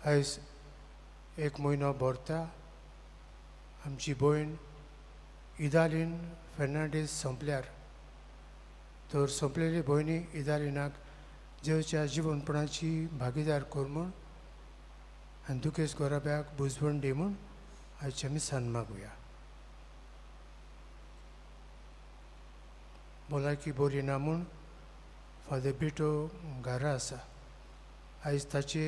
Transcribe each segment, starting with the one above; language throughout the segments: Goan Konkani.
आयज एक म्हयनो भरता. आमची भयण इदालीन फेर्नांडीस सोंपल्यार तर सोंपलेली भयणी इदालिनाक जेवच्या जिवनपणाची भागीदार कर म्हूण आनी दुखेस गोराब्याक बुजवण दी म्हूण आयच्या मिसान मागुया. भलायकी बरी ना म्हूण फादर बिटो घरा आसा. आयज ताचे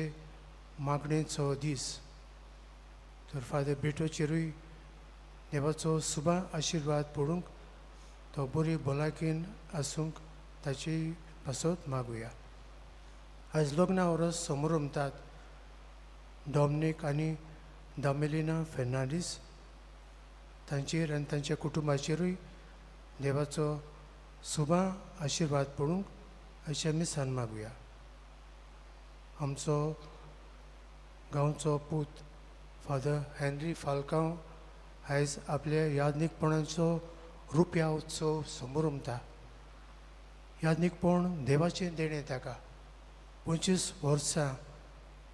मागणेचो दीस तर फादर बिटोचेरूय देवाचो सुबा आशिर्वाद पडूंक तो बरी भलायकेन आसूंक ताची पासत मागुया. आयज लग्ना वरस समरंभतात डॉमनीक आनी दामेलिना फेर्नांडीस तांचेर आनी तांच्या कुटुंबाचेरूय देवाचो सुबा आशिर्वाद पडूंक अशें मिसान मागुया. आमचो गांवचो पूत फादर हेनरी फाल्कांव आयज आपल्या याज्ञीकपणाचो रुप्या उत्सव समरंभता. याज्ञीकपण देवाचें देणें ताका. 25 वर्सां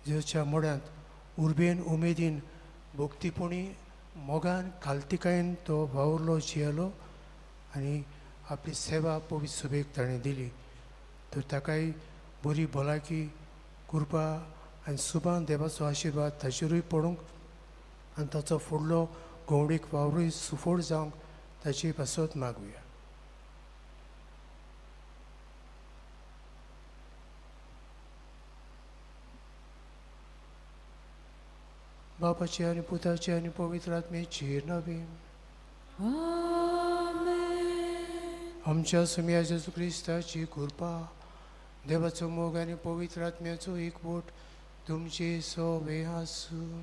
जेजूच्या मोड्यांत उर्बेन उमेदीन भक्तीपणी मोगान खालतिकायेन तो वावुरलो जियेलो आनी आपली सेवा पवित्र सभेक ताणें दिली. तर ताकाय बरी भलायकी कृपा आनी सुबान देवाचो आशिर्वाद ताचेरूय पडूंक आनी ताचो फुडलो गवडीक वावरूय सुफळ जावंक ताची पासत मागुया. बापाचे आनी पुताचे आनी पवित्र आत्म्याचे नांवे. आमच्या सुम्या जेजू क्रिस्ताची कृपा, देवाचो मोग आनी पवित्र आत्म्याचो एकवट तुमचे सोवे आसूं.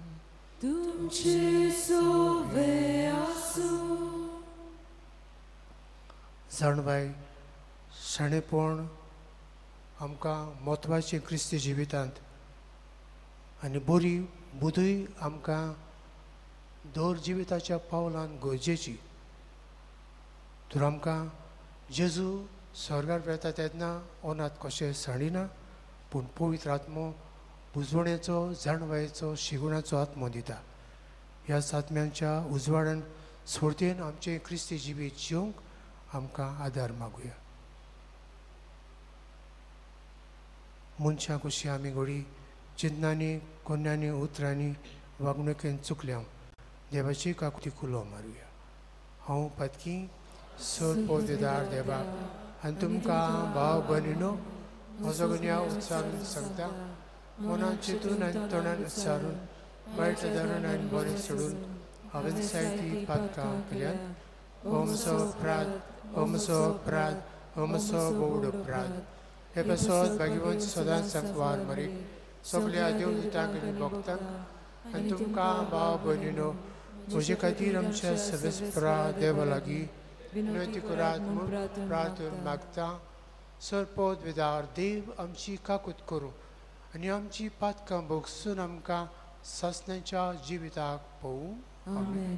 तुमचे सोवे आसूं. जाणबाय, शाणेपण आमकां म्हत्वाचें क्रिस्ती जिवितांत आनी बरी बुदूय आमकां दर जिविताच्या पावलान गरजेची. तर आमकां जेजू स्वर्गार वेता तेन्ना अनाथ कशें सांडिना, पूण पवित्र आत्मो बुजवणेचो, जाणवायेचो, शिगुणाचो आत्मो दिता. ह्या आत्म्यांच्या उजवाडान स्फूर्तीन आमचें क्रिस्ती जिवीत जिवंक आमकां आदार मागुया. मनशां कशी आमी घोडी चिंतनांनी, कोन्यांनी, उतरांनी, वागणुकेन चुकल्या, देवाची काकुती कुलो मारुया. हांव पातकी सर पोदेदार देवा आनी तुमकां भाव भयणीनो म्हजो गुन्यांव उच्चारून सांगता. मनान चिंतून आनी तोंडान उच्चारून वायट धरून आनी बरें सोडून हांवें जायतीं पातकां केल्यात. हो म्हजो अपराध, हो म्हजो अपराध, हो म्हजो व्हड अपराध. हे पासत भाग्यवंत सदांच सांकवार मरीक सगल्या देवदूतांक आनी भक्तांक आनी तुमकां भाव भयणीनो म्हजे खातीर आमच्या सवेस्परा देवा लागीं विनंती करात म्हूण प्रार्थना मागता. सरपोत विदार देव आमची काकूत करूं आनी आमची पातकां भोगसून आमकां सासण्याच्या जिविताक पळोवं. आमेन.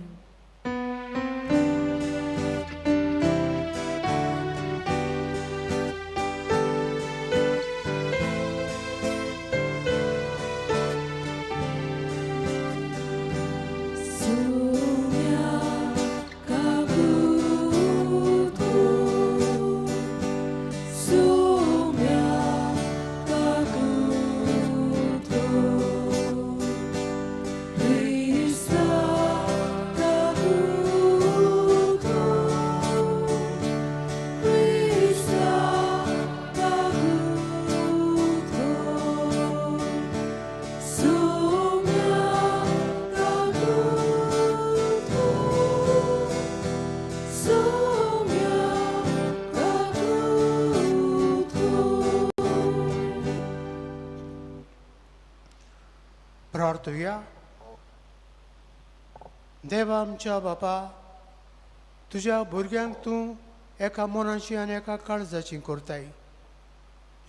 प्रार्थुया. देवा आमच्या बापा, तुज्या भुरग्यांक तूं एका मनाची आनी एका काळजाची करताय.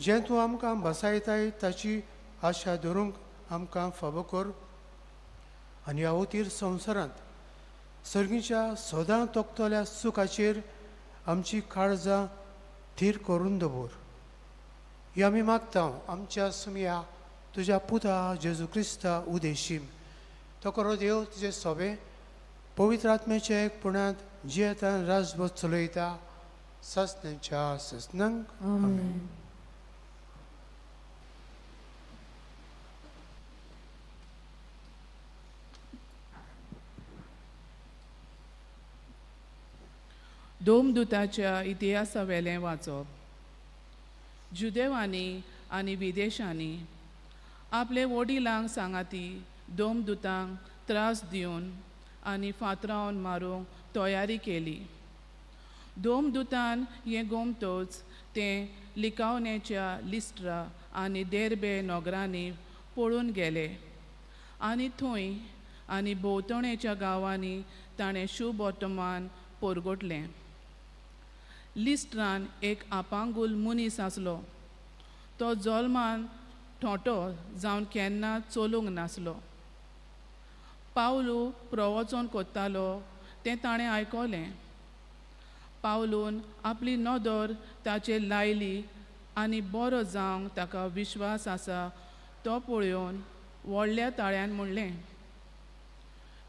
जें तूं आमकां बसायताय ताची आशा धरूंक आमकां फावो कर आनी ह्या अवतीर संवसारांत सर्गीच्या सदां तोखतल्या सुखाचेर आमची काळजां थीर करून दवर. ही आमी मागता आमच्या सुमया तुज्या पुता जेजू क्रिस्ता उदेशीम तो करो देव तुजे सोबे पवित्र आत्म्याचे एकपणांत जियेतान राजबोध चलयता ससनांच्या ससनांक. आमेन. दोमदुताच्या इतिहासावेलें वाचप. जुदेवांनी आनी विदेशांनी आपले वडिलांक सांगाती दोमदुतांक त्रास दिवन आनी फातरावन मारूंक तयारी केली. दोमदुतान हें गोमतोच तें लिकावण्याच्या लिस्ट्रा आनी देर्बे नगरांनी पळून गेले आनी थंय आनी भोंवतणेच्या गांवांनी ताणें शुभ वर्तमान परगटलें. लिस्ट्रान एक आपांगूल मनीस आसलो. तो जल्मान थोंटो जावन केन्ना चलूंक नासलो. पावलू प्रवचन कोत्तालो तें ताणें आयकलें. पावलून आपली नदर ताचेर लायली आनी बरो जावंक ताका विश्वास आसा तो पळोवन व्हडल्या ताळ्यान म्हणलें,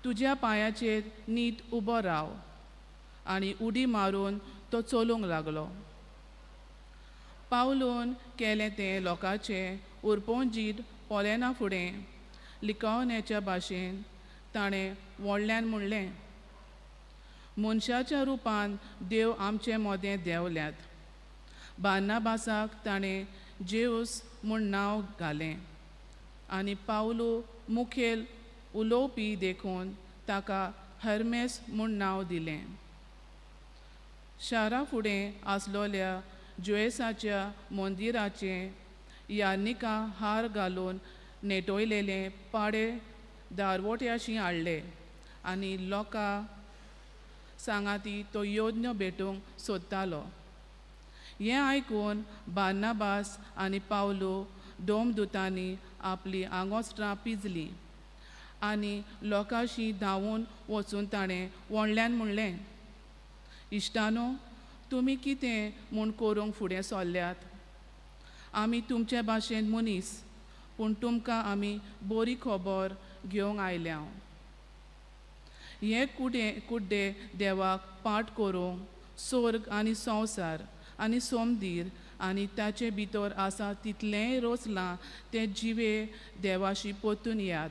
तुज्या पांयाचेर नीट उबो राव. आनी उडी मारून तो चलूंक लागलो. पावलून केलें तें लोकांचें उरपोंजीत पळयना फुडें लिकावण्याच्या भाशेन ताणें व्हडल्यान म्हणलें, मनशाच्या रुपान देव आमचे मोदें देंवल्यात. बार्नाबासाक ताणें जेवस म्हूण नांव घालें आनी पावलू मुखेल उलोवपी देखून ताका हर्मेस म्हूण नांव दिलें. शारा फुडें आसलोल्या जुएसाच्या मंदिराचें यार्निका हार घालून नेटयलेले पाडे दारवट्याशी हाडले आनी लोकां सांगाती तो यज्ञ भेटूंक सोदतालो. हें आयकून बार्नाबास आनी पावलू दोमदुतांनी आपली आंगोस्त्रां पिजलीं आनी लोकांशी धांवून वचून ताणें व्हडल्यान म्हणलें, इश्टानो, तुमी कितें म्हूण करूंक फुडें सरल्यात? आमी तुमचे भाशेन मनीस, पूण तुमकां आमी बरी खबर घेवंक आयल्या. हे कुडे कुड्डे देवाक पाठ करूंक स्वर्ग आनी संवसार आनी सोमदीर आनी ताचे भितर आसा तितलेंय रचलां तें जिवे देवाशी परतून याद.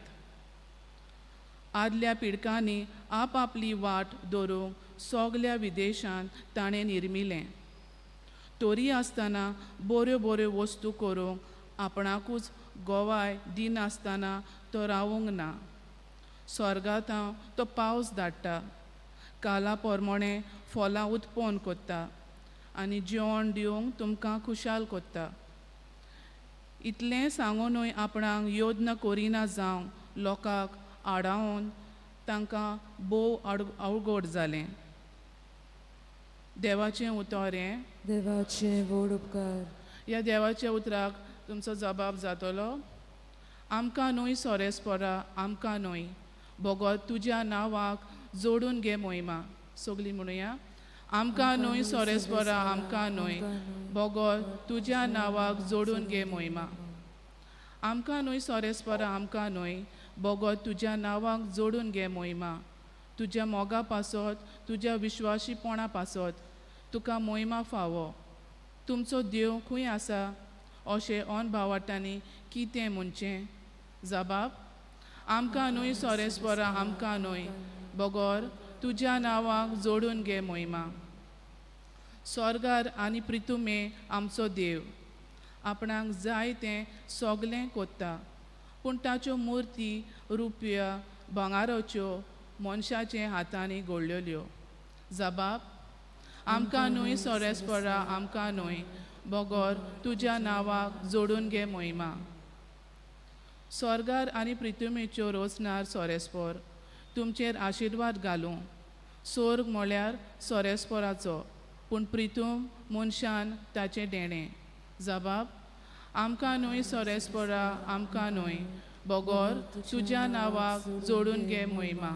आदल्या पिडकांनी आपआपली वाट दवरूंक सगल्या विदेशांत ताणें निर्मिलें. तरी आसतना बऱ्यो बऱ्यो वस्तू करूंक आपणाकूच गोवाय दिनासतना तो रावूंक ना. स्वर्गांत तो पावस धाडटा, काला पोरमोणें फलां उत्पन्न कोत्ता आनी जेवण दिवंक तुमकां खुशाल कोत्ता. इतलें सांगूनय आपणाक यत्न करिना जावंक लोकांक आडावन तांकां भोव अवघड जालें. देवाचें उतर हें. देवाचें व्हड उपकार. ह्या देवाच्या उतराक तुमचो जबाब जातलो. आमकां न्हय सोरेसपोरा, आमकां न्हय, बगत तुज्या नांवाक जोडून घे मोहिमा. सगलीं म्हणुया, आमकां न्हय सोरेसपोरा, आमकां न्हय, बगत तुज्या नांवाक जोडून घे मोहिमा. आमकां न्हय सोरेसपोरा, आमकां न्हय, बगत तुज्या नांवाक जोडून घे मोहिमा. तुज्या मोगा पासत, तुज्या विश्वाशीपणा पासत तुका मोहिमा फावो. तुमचो देव खंय आसा अशें अनभावाटांनी कितें म्हणचें? जबाब, आमकां न्हय सोरेसपोरा, आमकां न्हय, बगर तुज्या नांवाक जोडून घे मोहिमा. स्वर्गार आनी प्रितुमे आमचो देव आपणाक जाय तें सगलें कोत्ता, पूण ताच्यो मुर्ती रुपया भांगाराच्यो मनशाचे हातांनी घडलेल्यो. जबाब, आमकां न्हय सोरेसपोरा, आमकां न्हय, बगर तुज्या नांवाक जोडून घे मोहिमा. स्वर्गार आनी प्रितुमेच्यो रोसनार सोरेसपोर तुमचेर आशिर्वाद घालूं. सोर्ग म्हळ्यार सोरेसपोराचो, पूण प्रितूम मनशान ताचें देणें. जबाब, आमकां न्हय सोरेसपोरा, आमकां न्हय, बगर तुज्या नांवाक जोडून घे मोहिमा.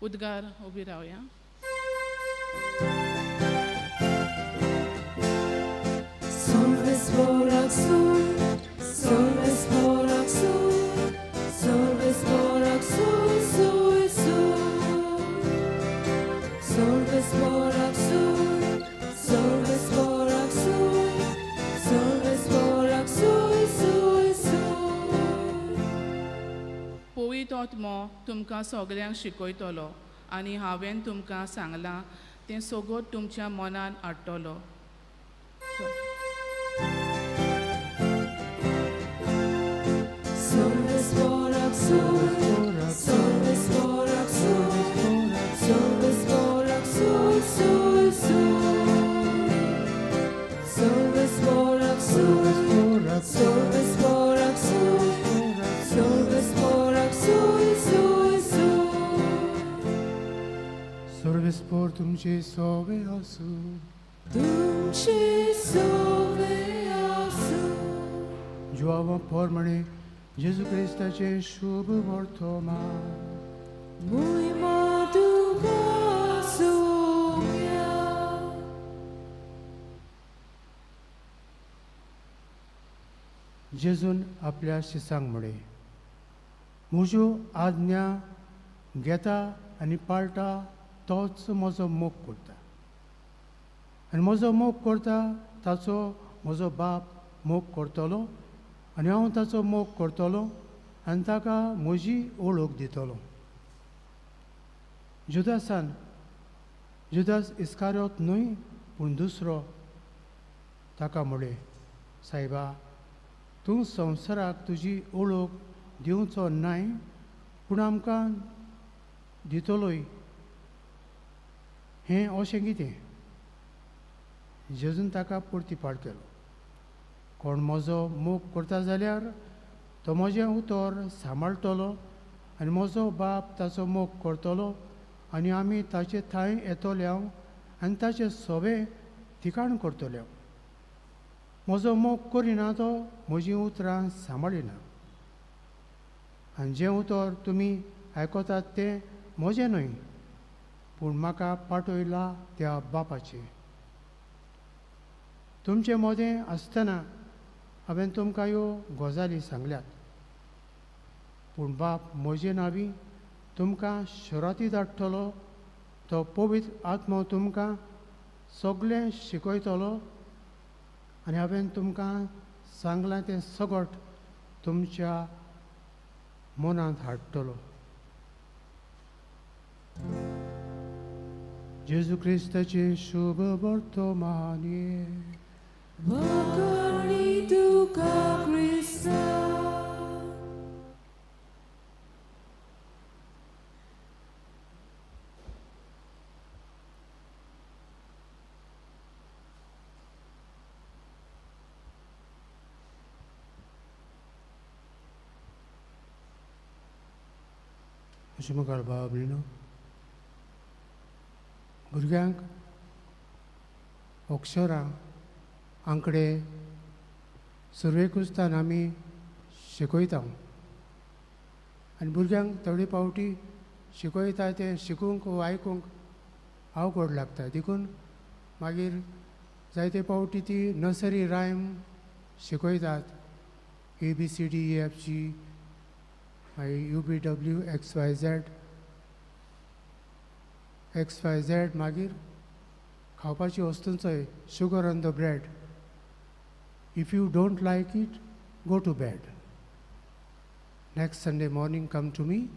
उद्गार उबी रावया. Solves por azul, solves por आत्मो तुमकां सगल्यांक शिकयतलो आनी हांवें तुमकां सांगलां तें सगळें तुमच्या मनान हाडटलो. सर्वेस्पोर तुमचे सोवे आसूं. तुमचे सोवे आसूं. जुआवा पोरमणे जेजू क्रिस्ताचे शुभ वर्तमान. मोहिमा तुका सोम्या. जेजून आपल्या शिसांक म्हळें, म्हज्यो आज्ञा घेता आनी पाळटा तोच म्हजो मोग करता, आनी म्हजो मोग करता ताचो म्हजो बाप मोग करतलो, आनी हांव ताचो मोग करतलो आनी ताका म्हजी वळख दितलो. जुदासान, जुदास इस्कारियोत न्हय पूण दुसरो, ताका म्हळें, सायबा, तूं संवसाराक तुजी वळख दिवचो नाय पूण आमकां दितलोय, हें अशें कितें? जेजून ताका परतीपाट केलो, कोण म्हजो मोग करता जाल्यार तो म्हजें उतर सांबाळटलो, आनी म्हजो बाप ताचो मोग करतलो, आनी आमी ताचे थंय येतले आनी ताचें सोबें ठिकाण करतले. म्हजो मोग करिना तो म्हजीं उतरां सांबाळिना, आनी जें उतर तुमी आयकतात तें म्हजें न्हय पूण म्हाका पाठयला त्या बापाचें. तुमचे मदें आसतना हांवें तुमकां ह्यो गजाली सांगल्यात, पूण बाप म्हजे नांवी तुमकां शराती धाडटलो, तो पवित्र आत्मो तुमकां सगळें शिकयतलो, आनी हांवें तुमकां सांगलां तें सगट तुमच्या मनांत हाडटलो. जेजू क्रिस्ताचें शुभ वर्तमान. वाखाणी तुका क्रिस्ता. अशें मुखार बाब न्हू, भुरग्यांक अक्षरां आंकडे सुरवेकूचतान आमी शिकयता, आनी भुरग्यांक थोडे फावटी शिकयता तें शिकूंक वा आयकूंक आवकड लागता, देखून मागीर जायते फावटी ती नर्सरी रायम शिकयतात, A B C D E F G, मागीर U V W X Y Z, X Y Z, मागीर खावपाची वस्तूंचोय sugar on the bread, if you don't like it go to bed, next Sunday morning come to me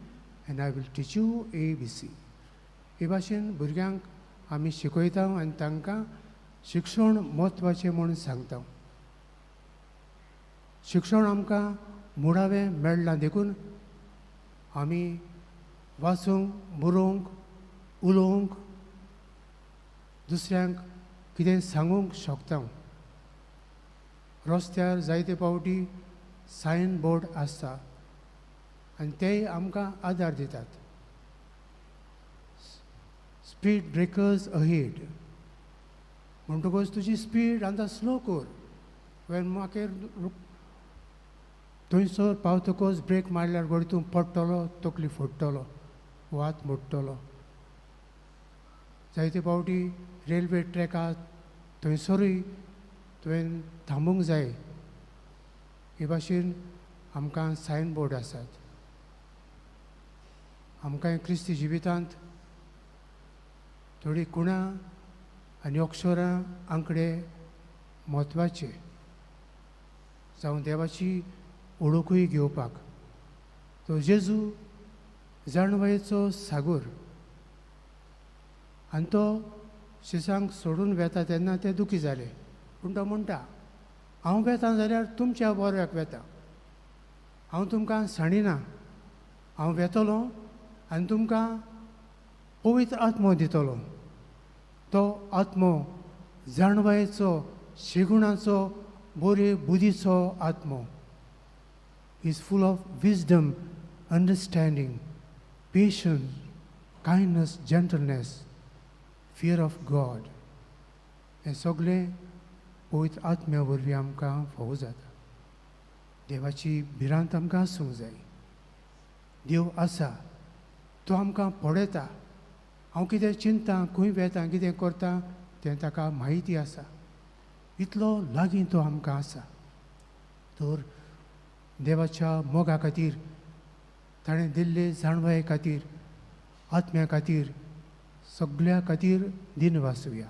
and I will teach you A B C. हे भाशेन भुरग्यांक आमी शिकयता आनी तांकां शिक्षण म्हत्वाचें म्हूण सांगता. शिक्षण आमकां मुळावें मेळ्ळां देखून आमी वाचूंक, बरोवंक, उलोवंक, दुसऱ्यांक कितें सांगूंक शकता. रस्त्यार जायते फावटी सायन बोर्ड आसता आनी तेय आमकां आदार दितात. स्पीड ब्रेकर्स अहेड म्हणटकच तुजी स्पीड आतां स्लो कर, वेन मागीर थंयसर पावतकच ब्रेक मारल्यार घडये तूं पडटलो, तकली फोडटलो, हात मोडटलो. जायते फावटी रेल्वे ट्रॅकार थंयसरूय तुवें थांबूंक जाय. हे भाशेन आमकां सायन बोर्ड आसात. आमकां क्रिस्ती जिवितांत थोडीं कुणां आनी अक्षरां आंकडे म्हत्वाचे, जावं देवाची ओळखूय घेवपाक. तो जेजू जाणवयेचो सागोर. आनी तो शिसांक सोडून वेता तेन्ना ते दुखी जाले. पूण तो म्हणटा, हांव वेता जाल्यार तुमच्या बऱ्याक वेता, हांव तुमकां सांडिना, हांव वेतलो आनी तुमकां पवित्र आत्मो दितलो. तो आत्मो जाणवायेचो, शेगुणाचो, बरे बुदीचो आत्मो. Is full of wisdom, understanding, patience, kindness, gentleness, fear of God. हें सगळें पवित्र आत्म्या वरवीं आमकां फावो जाता. देवाची भिरांत आमकां आसूंक जाय. देव आसा, तो आमकां पळयता. हांव कितें चिंता, खंय वेता, कितें करता तें ताका म्हायती आसा. इतलो लागीं तो आमकां आसा. तर देवाच्या मोगा खातीर, ताणें दिल्ले जाणवाये खातीर, आत्म्या खातीर, सगळ्या खातीर दिनवासुया.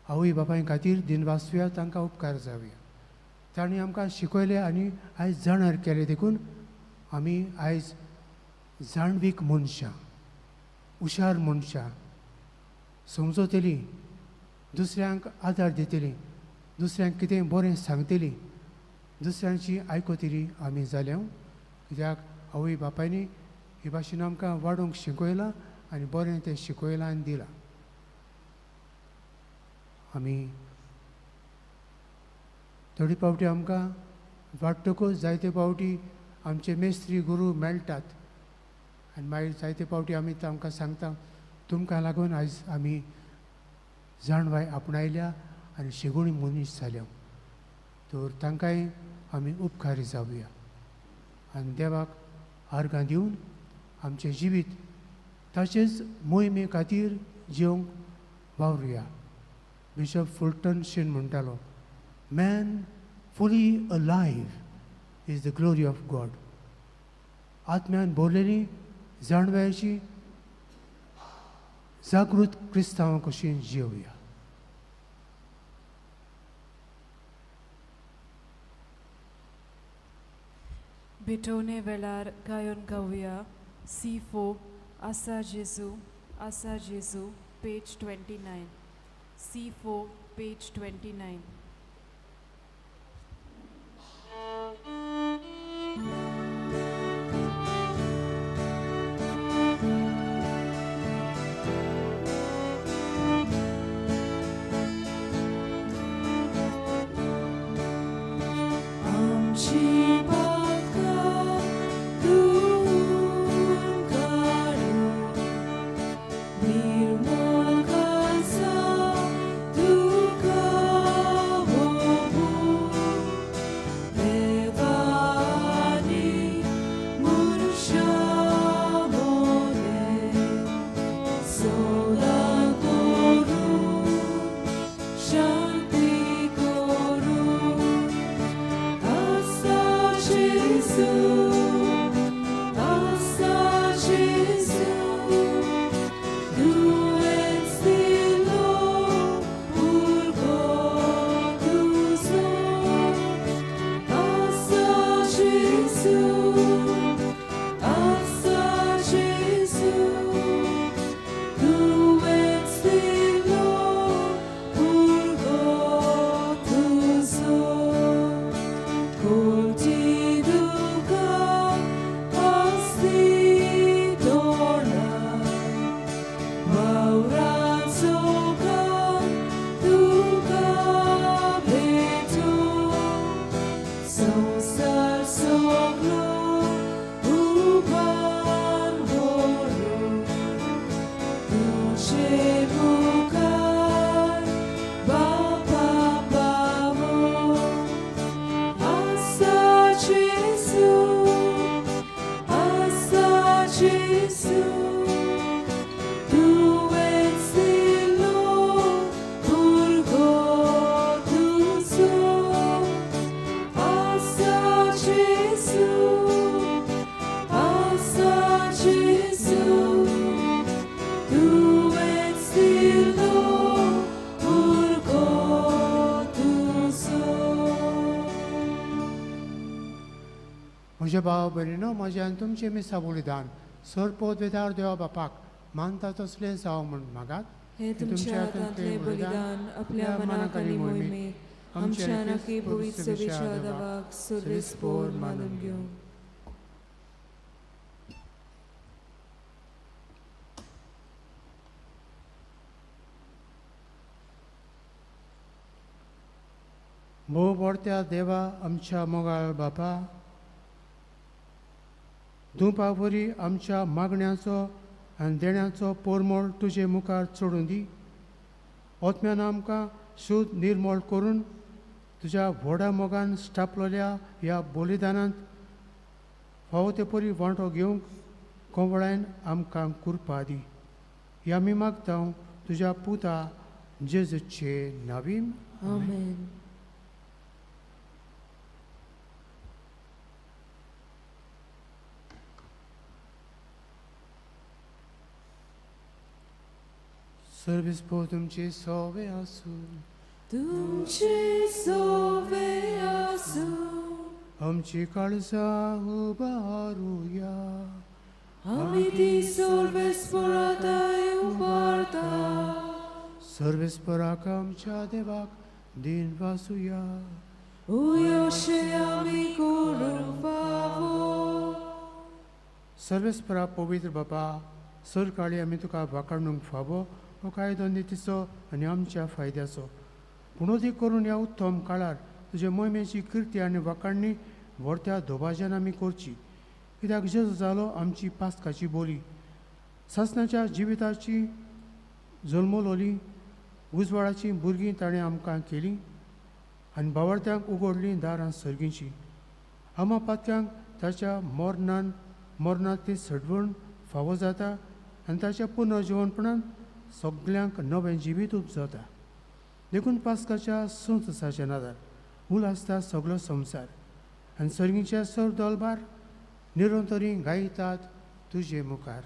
आवय बापाय खातीर दिनवासुया, तांकां उपकार जावया. तांणी आमकां शिकयलें आनी आयज जाणार केलें, देखून आमी आयज जाणवीक मनशां, हुशार मनशां, समजतलीं, दुसऱ्यांक आदार दितलीं, दुसऱ्यांक कितें बरें सांगतलीं, दुसऱ्यांची आयकतलीं आमी जाल्या. कित्याक आवय बापायनी हे भाशेन आमकां वाडोवंक शिकयलां आनी बरें तें शिकयलां आनी दिलां. आमी थोडी फावटी आमकां वाडटकूच जायते फावटी आमचे मेस्त्री गुरू मेळटात आनी मागीर जायते फावटी आमी तांकां सांगता, तुमकां लागून आयज आमी जाणवाय आपणायल्या आनी शेगुणी मनीस जाल्या. तर तांकांय आमी उपकारी जावया आनी देवाक आर्गां दिवन आमचें जिवीत ताचेच मोहिमे खातीर जिवंक वावरुया. बिशप फुलटन शीन म्हणटालो, man fully alive is the glory of God. आत्म्यान भरलेली जाणवायेची जागृत क्रिस्तांव कशी जिवया. भेटवणे वेळार गायन गावया C4 आसा जेजू, आसा जेजू, पेज 29. C4 page 29. आमची पातकां धुवन काडून निर्मळ काळजा तुका ओंपून देवा आनी मनशा मदें सदां करून शांती करून. आसा जेजू, आसा जेजू, तुवेंच दिलो भुरगो तुजो. आसा जेजू, आसा जेजू, तुवेंच दिलो भुरगो तुजो. कोटी दुकां आसलीं तोंडार, वावराचो काम तुका भेटोवंक. संवसार सगळो उबार व्हरून तुजे मुखार बापा पावोवंक. आसा जेजू, आसा जेजू, तुवेंच दिलो भुरगो तुजो. आसा जेजू, आसा जेजू, तुवेंच दिलो भुरगो तुजो. म्हज्या भाव भयणीनो, म्हजें आनी तुमचें मिसा बलिदान सरपोतवेदार देवा बापाक मानता तसलें जावं म्हूण मागात. हे तुमच्या हातांतलें बलिदान आपल्या मनाक आनी मोहिमेक आमच्या नक्की पवित्र सभेच्या देवाक सर्वेस्पोर मानून घेवं. भोव बरत्या देवा आमच्या मोगाळ बापा, दुपावरी आमच्या मागण्याचो आनी देण्याचो पोरमोळ तुजे मुखार चडून दी. ओतम्यान आमकां शुद्ध निर्मोळ करून तुज्या व्हडा मोगान स्टापलेल्या ह्या बलिदानांत फावो ते परी वांटो घेवंक कोवळायन आमकां कुरपा दी. ह्या आमी मागता तुज्या पुता जेजूचे नावीन. आमेन. सर्वीस पो तुमची सोवे आसूं. तुमचे सोवे आसूं. आमची काळजां उबारुया. आमी ती सर्वेस्पोराताय उबारता. सर्वेस्पराक आमच्या देवाक दिन वासुया. उयोशे आमी करूंक फावो. सर्वेस्परा पवित्र बाबा, सरकाळी आमी तुका वाखाणूंक फावो हो कायदो नितीचो आनी आमच्या फायद्याचो. पूण अदीक करून ह्या उत्तम काळार तुजे मोहिमेची किर्ती आनी वाखाणणी व्हरत्या दोबाज्यान आमी करची. कित्याक जेजू जालो आमची पास्काची बोली, सासणाच्या जिविताची जल्मलोली उजवाडाची भुरगीं ताणें आमकां केलीं आनी बावडत्यांक उगडलीं दारां सर्गींची. आमा पात्यांक ताच्या मरणान मरणांत ती सडवण फावो जाता आनी ताच्या पुनर्जिवनपणान सगल्यांक नवें जिवीत उपजता. देखून पास्काच्या संतसाच्या नादार उलासता सगलो संवसार आनी सर्गीच्या सर दोलबार निरंतरी गायतात तुजे मुखार.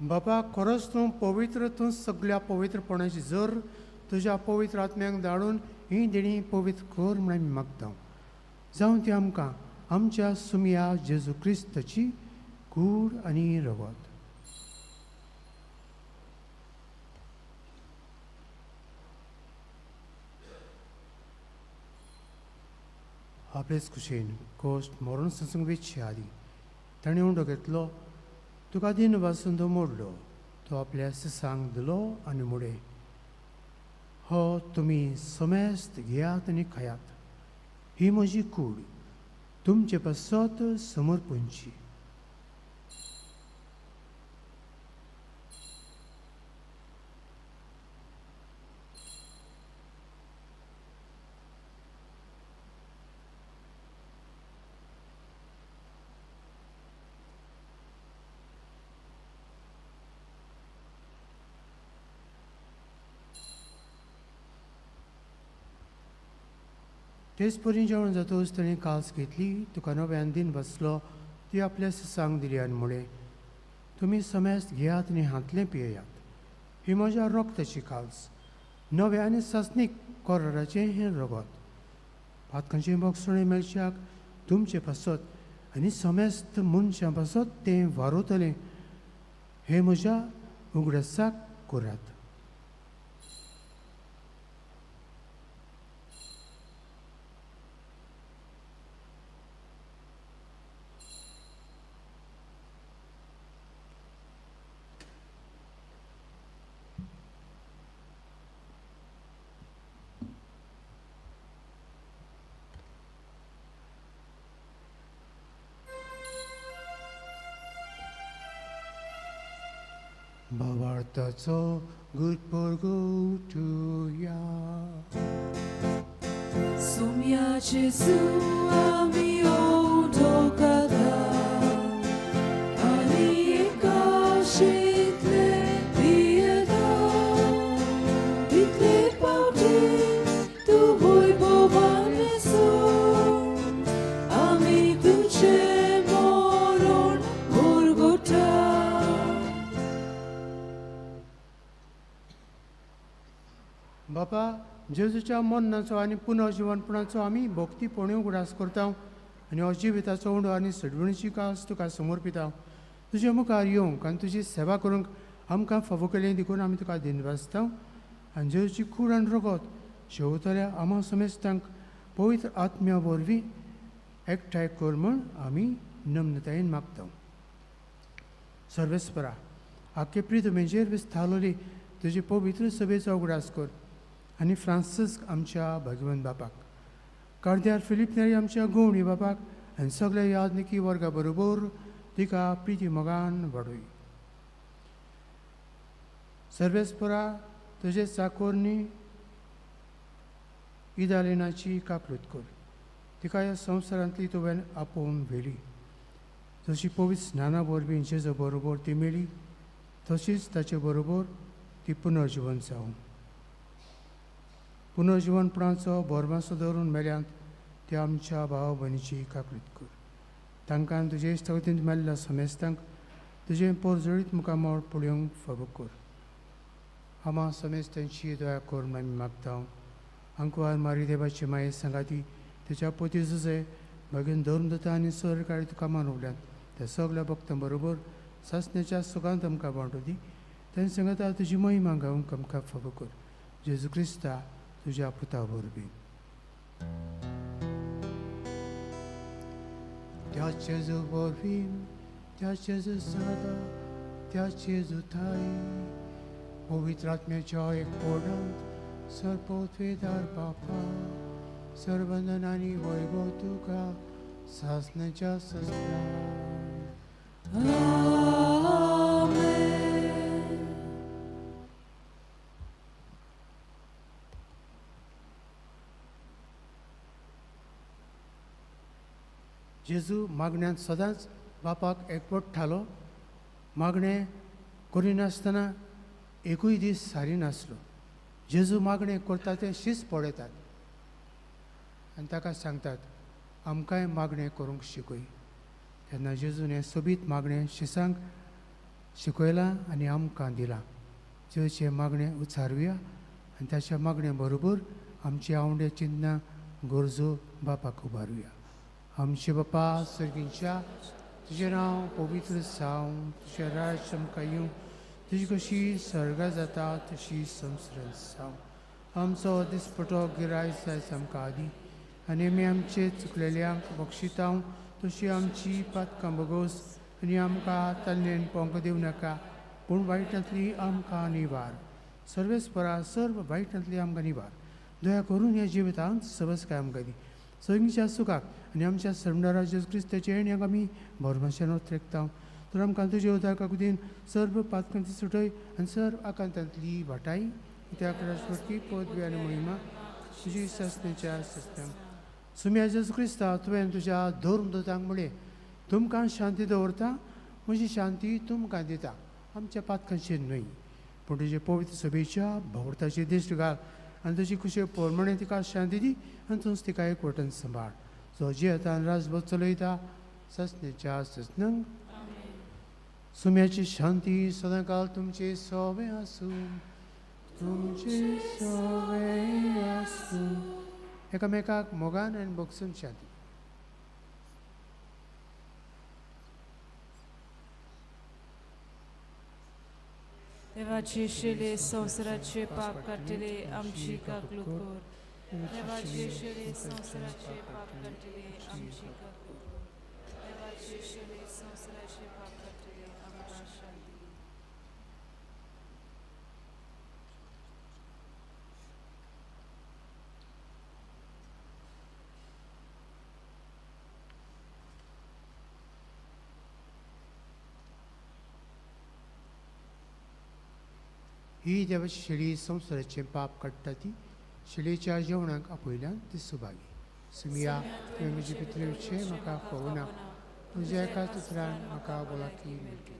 बाबा, खरोच तूं पवित्र, तूं सगल्या पवित्रपणाची जर तुज्या पवित्र आत्म्यांक धाडून ही देणी पवित्र कर म्हण आमी मागता. जावं ती आमकां आमच्या सुमया जेजू क्रिस्ताची कूड आनी रगत. आपलेच कुशीन कोश्ट मरण संसंग वेचचे आदी ताणें उंडो घेतलो, तुका दिन वासून तो मोडलो, तो आपल्या सिसांक दिलो आनी मुडे, हो तुमी समेस्त घेयात आनी खायात, ही म्हजी कूड तुमचे पासत समर्पणची. तेच परी जेवण जातकच ताणें कास घेतली, तुका नव्यान दिन बसलो, ती आपल्या सिसांक दिली आनी म्हळें, तुमी समेस्त घेयात आनी हांतलें पियेयात, ही म्हज्या रोगताची काल्स नवें आनी सासणीक कोराराचें हें रगत पातकांचें भोगसणें मेळच्याक तुमचे पासत आनी समेस्त मनशां पासत तें वारवतलें हें म्हज्या उगडासाक करात. भावार्थाचो गुरपुरगुटुया. Sumia Jesu ami odokata ani ekashitle pieta itle pauti tu voi bovaneso ami tuche moron gorgota. बापा जेजूच्या मरणाचो आनी पुनर्जिवनपणाचो आमी भक्तीपणी उगडास करता आनी हो जिविताचो उंडो आनी सडवणीची कास तुका समर्पिता. तुजे मुखार येवंक आनी तुजी सेवा करूंक आमकां फावो केलें देखून आमी तुका दिनवासता आनी जेजूची कूड आनी रगत शेवतल्या आमा समेस्तांक पवित्र आत्म्या वरवीं एकठांय कर म्हूण आमी नम्रतायेन मागता. सर्वेस्परा आख्खे प्रितमेचेर विस्तारलोली तुजे पवित्र सभेचो उगडास कर आनी फ्रांसिस्क आमच्या भगवंत बापाक, कार्द्यार फिलीप नेरी आमच्या गोवणी बापाक आनी सगल्या यादनिकी वर्गा बरोबर तिका प्रिती मोगान वाडय. सर्वेस्परा तुजे चाकोरनी इदालिनाची काकलूत कर, तिका ह्या संवसारांतली तुवें आपोवन व्हेली. जशी पवित्र स्नाना वरवीं जेजो बरोबर ती मेली तशीच ताचे बरोबर ती पुनर्जिवन जावं. पुनर्जिवनपणाचो भरमासो धरून मेल्यांत त्या आमच्या भाव भयणीची काकळीत कर. तांकां तुजे इश्टागतींत मेल्ल्या समेस्तांक तुजें पोरजळीत मुखामळ पळोवंक फावो कर. आमा समेस्तांची दया कर म्हूण आमी मागता. आंकवार मारी देवाची माये सांगाती तेच्या पोती जुजे मागीर धर्मदत्ता आनी सरकारी तुका मानवल्यात त्या सगल्या भक्तां बरोबर सासण्याच्या सुखांत आमकां वांटो दी. तें सांगता तुजी महिमा गावंक आमकां फावो कर. जेजू क्रिस्ता तुज्या पुता वरवीं. त्या जेजू वरवीं, त्या जेजू सांगता, त्या जेजू थाय पवित्र आत्म्याच्या एक पोडांत सर्पोत्वेदार बापा सर्वंदनानी वैभव तुका सासण्याच्या ससना. आमेन. जेजू मागण्यांत सदांच बापाक एकवट ठालो. मागणें करिनासतना एकूय दीस सारी नासलो. जेजू मागणें करता तें शीस पळयतात आनी ताका सांगतात आमकांय मागणें करूंक शिकय. तेन्ना जेजून हें सोबीत मागणें शिसांक शिकयलां आनी आमकां दिलां. जेजूचें मागणें उच्चारुया आनी ताच्या मागणे बरोबर आमची आवडे चिंतना गरजो बापाक उबारुया. आमचे बापा सर्गींच्या तुजें नांव पवित्र जावं, तुजें राज्य आमकां येवं, तुजी कशी सर्गां जाता तशी संवसारांत जावं. आमचो दिसपटो गिरायक जायत आमकां आदी आनी आमी आमचे चुकलेल्यांक बक्षितांव तशी आमची पातकां बगोस आनी आमकां ताल्लेन पोंक दिवं नाका पूण वायटांतली आमकां निवार. सर्वेस्परा सर्व वायटांतली आमकां निवार. दया करून ह्या जिवितांत सबसकाय आमकां दी. सगळींच्या सुखाक आनी आमच्या सर्वणारा जेजू क्रिस्ताच्या येण्याक आमी भरमाशान ओत्रेकता. तर आमकां तुजे उदार काकुतीन सर्व पातकांची सुटय आनी सर्व आकांतांतली वाटाय. त्या राजवटकी पदवी आनी महिमा तुजी सासण्याच्या सासण्यांक. सुम्या जेजू क्रिस्ता तुवें तुज्या धर्मदूतांक म्हणलें तुमकां शांती दवरता, म्हजी शांती तुमकां दिता. आमच्या पातकांचेर न्हय पूण तुजे पवित्र सभेच्या भोंवताची दिश्ट घाल आनी तुजी खुशे प्रमाणे तिका शांती दी आनी तूंच तिका एक वटन सांबाळ. जो जियेता आनी राजभर चलयता सासण्याच्या सासणांक. सुम्याची शांती सदांकाल तुमचे सोवे आसूं, तुमचे सोवे आसूं. एकामेकाक मोगान आनी बोगसून शांती. देवाचे शिले संवसाराचे पाप काडटले आमची काकलूक कर. देवाचे शिले संवसाराचे पाप काडटले आमची काकलूक कर. देवाचे शिले संवसाराचे पाप काडटले आमकां शांती. ही देवाची शेळी संवसाराचें पाप काडटा ती शेळयेच्या जेवणाक आपयल्यान ती सुभागी. सुमिया, तुवें म्हजे भितर येवचें म्हाका पळोवना, तुज्या एकाच उतरान म्हाका भलायकी मेळटली.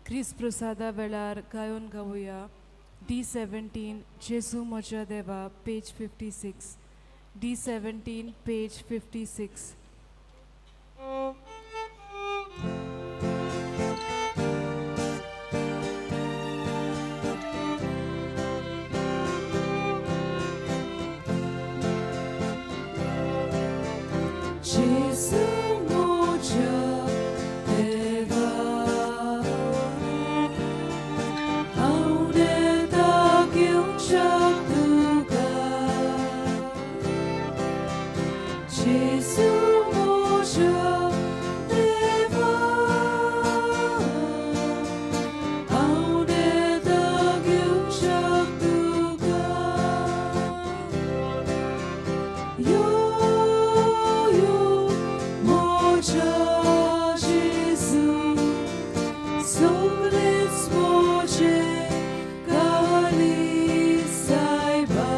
क्रिस्त प्रसादा वेळार गायोन गावया D17 जेजू म्हज्या देवा, पेज 56. D17 page 56. Gesù म्हज्या देवा, हांव येता घेवच्याक तुका. Gesù म्हज्या देवा, हांव येता घेवच्याक तुका. यो यो म्हज्या जेजू, सगळेच म्हजें काळीज सायबा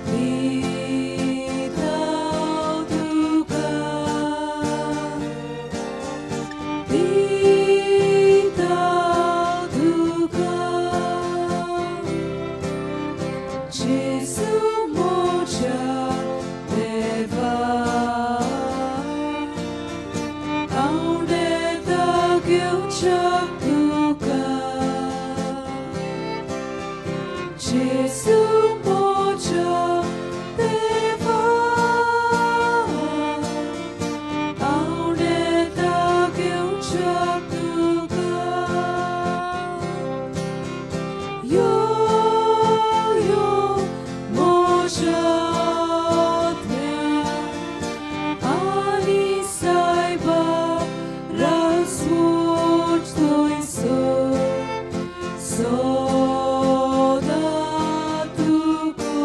दिता तुका, दिता तुका. जेजू म्हज्या देवा, हांव येता घेवच्याक तुका. जेजू म्हज्या देवा, हांव येता घेवच्याक तुका. यो यो म्हज्या आत्म्या आनी सायबा रासवच थंयसर सदां तुका,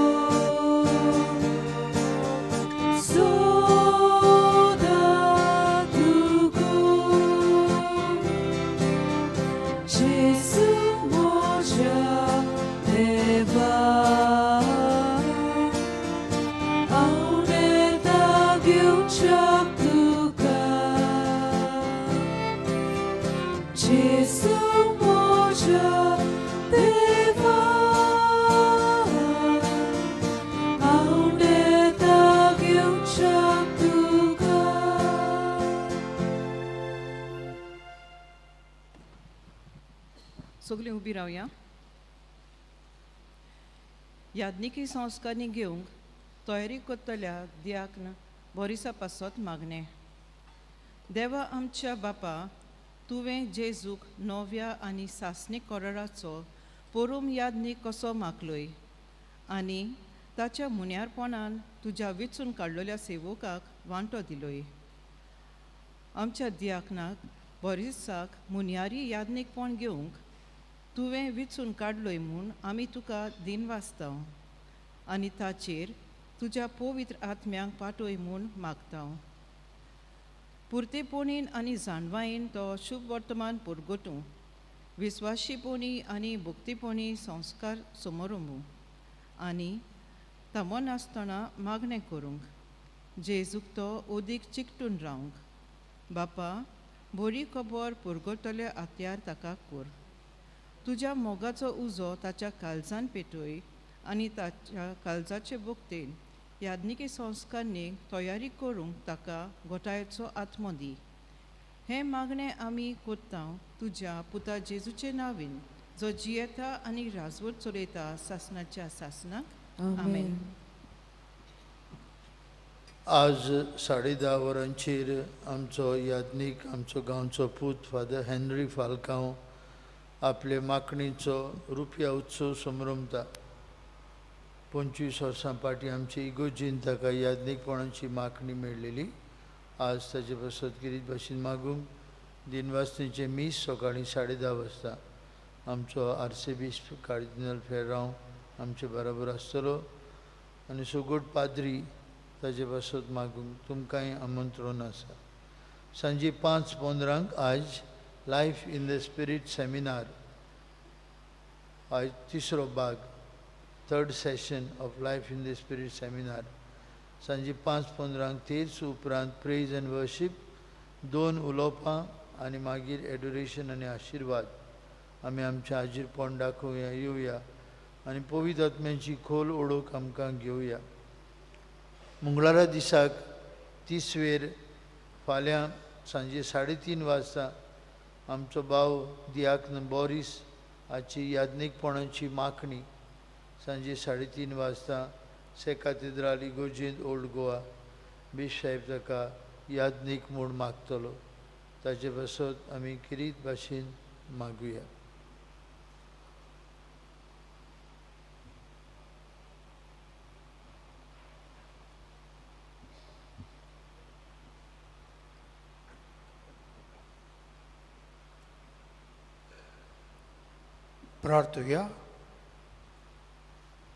सदां तुका. जेजू म्हज्या देवा, हांव येता घेवच्याक तुका. जेजू म्हज्या देवा, हांव येता घेवच्याक तुका. सगळीं उबी रावया. याज्ञिकी संस्कारणी घेवंक तयारी करतल्या दियाक्न बोरिसा पासत मागणें. देवा आमच्या बापा, तुवें जेजूक नव्या आनी सासणीक कराराचो पोरूम याज्ञीक कसो मागलोय आनी ताच्या मुन्यारपणान तुज्या विचून काडलेल्या सेवकाक वांटो दिलोय. आमच्या दियाकनाक बोरिसाक मुन्यारी याज्ञीकपण घेवंक तुवें विचून काडलोय म्हूण आमी तुका दिनवासता आनी ताचेर तुज्या पवित्र आत्म्यांक पाटोय म्हूण मागता. पुरतेपणीन आनी जाणवायेन तो शुभ वर्तमान पुरगोतूं, विस्वाशीपणी आनी भक्तीपणी संस्कार समोरंबू आनी थांबनासतना मागणें करूंक जेजूक तो ओदीक चिकटून रावंक. बापा, बरी खबर पुरगतले आत्यार ताका कर. तुज्या मोगाचो उजो ताच्या काळजान पेटय आनी ताच्या काळजाचे भक्तेन याज्ञिकी संस्कारांनी तयारी करूंक ताका गोठायेचो आत्मो दी. हें मागणें आमी कोत्ता तुज्या पुता जेजूचे नांवान, जो जियेता आनी राजवट चलयता सासनाच्या सासनाक. आमेन. आज 10:30 वरांचेर आमचो याज्ञीक, आमचो गांवचो पूत फादर हेनरी फाल्कांव आपले मागणीचो रुपया उत्सव समरमता. 25 वर्सां फाटीं आमचे इगोर्जीन ताका याज्ञीकपणाची मागणी मेळ्ळेली. आज ताजे पासत गिरीत भाशेन मागूंक दिनवासनीचें मीस सकाळीं 10:30 वाजता आमचो आर्सेबिस्प कार्दिनल फेर्रांव आमचे बराबर आसतलो आनी सुगूट पाद्री ताजे पासत मागूंक तुमकांय आमंत्रण आसा. सांजे 5:15 आज life in the spirit seminar, आज तिसरो भाग, third session of life in the spirit seminar सांजे 5:15. तेच उपरांत प्रेज एंड वर्शीप, 2 उलोवपां आनी मागीर एडोरेशन आनी आशिर्वाद. आमी आमच्या आजीरपण दाखोवया, येवया आनी पवित्र आत्म्याची खोल ओळख आमकां घेवया. मंगळारा दिसाक तिसवेर फाल्यां सांजे 3:30 वाजता आमचो भाव दियाकन बोरीस हाची याज्ञीकपणाची मागणी सांजे 3:30 वाजता से कातेद्राल इगोर्जेंत ओल्ड गोवा बीश साहेब ताका याज्ञीक म्हूण मागतलो. ताजे पासत आमी किरीत भाशेन मागुया. प्रार्थुया.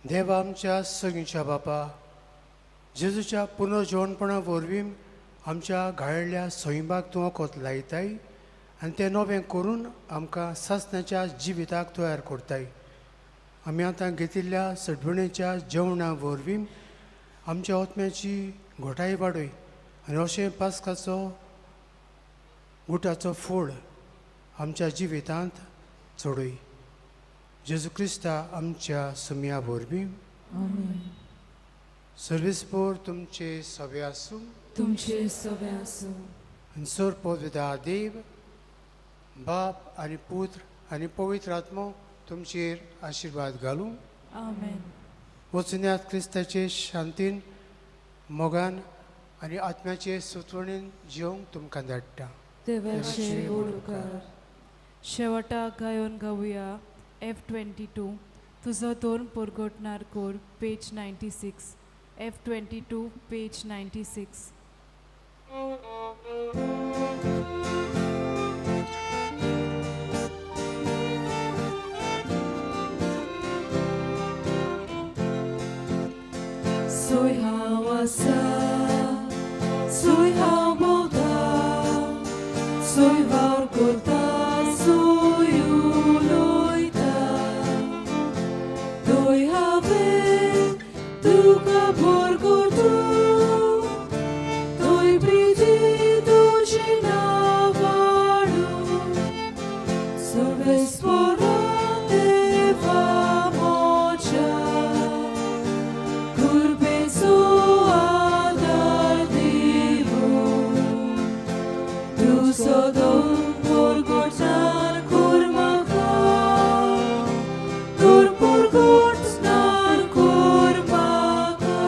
देवा आमच्या सगळींच्या बापा, जेजूच्या पुनर्जिवणपणा वरवीं आमच्या घायल्ल्या सैमाक तूं वखद लायताय आनी तें नवें करून आमकां सासणाच्या जिविताक तयार करताय. आमी आतां घेतिल्ल्या सडवणेच्या जेवणा वरवीं आमच्या आत्म्याची घोटाय वाडय आनी अशें पास्काचो गुटाचो फोड आमच्या जिवितांत चडय. जेजू क्रिस्ता आमच्या सुमया वरवीं. सर्विसपोर तुमचे सवे आसूं, तुमचे सवे आसूं. आनी सर पवित्र देव बाप आनी पुत्र आनी पवित्र आत्मो तुमचेर आशिर्वाद घालूं. आमेन. वचुन्यात क्रिस्ताचे शांतीन, मोगान आनी आत्म्याचे सुचवणेन जिवंक तुमकां धाडटा. देवाचे उपकार. शेवटाक गायोन गावया F22 तुजो दोन पोरगोटणार कोर, पेज 96. F22 page 96. Soy हांव आसा, soy हांव भोंवता, soy वावर करता, soy उलयता. थंय हांवें तुका भरगोटू, थंय प्रिती तुजी नांवाडू. सर्वेस्परा देवा म्हज्या, कृपेचो आदार दिवूं. तूं सदां परगटणार कर म्हाका, तूं परगटणार कर म्हाका.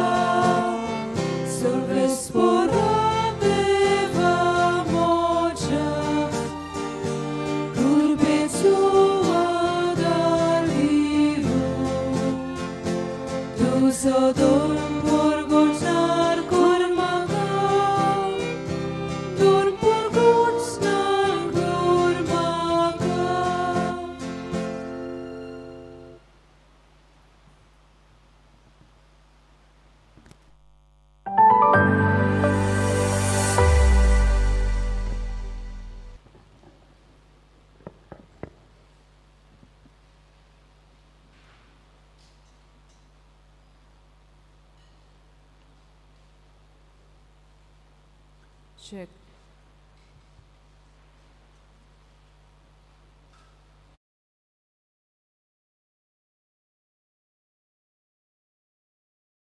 सर्वेस्परा देवा म्हज्या, कृपेचो आदार दिवूं. तूं सदां परगटणार कर म्हाका, तूं परगटणार कर म्हाका. Check.